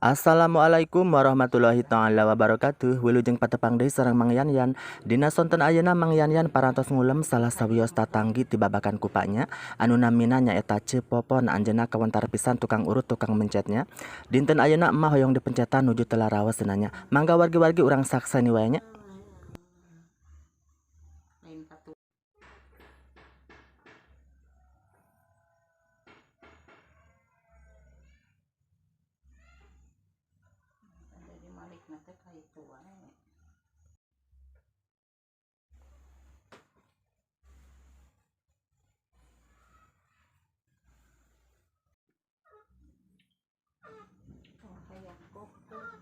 Assalamualaikum warahmatullahi taala wabarakatuh. Wilujeng patepang deui sareng Mang Yan Yan. Dina sonten ayeuna Mang Yan Yan parantos ngulem salah sawios tatanggi ti Babakan Kupanya anu namina nyaeta Ceu Popon. Anjeunna kawentar pisan tukang urut, tukang mencetnya. Dinten ayeuna emak hoyong dipencetan nuju teu laraos cenah nya. Mangga wargi-wargi urang sakseni wae nya. Lain katu. Jadi malikna teh ka itu wae. Oh, hayang kopi.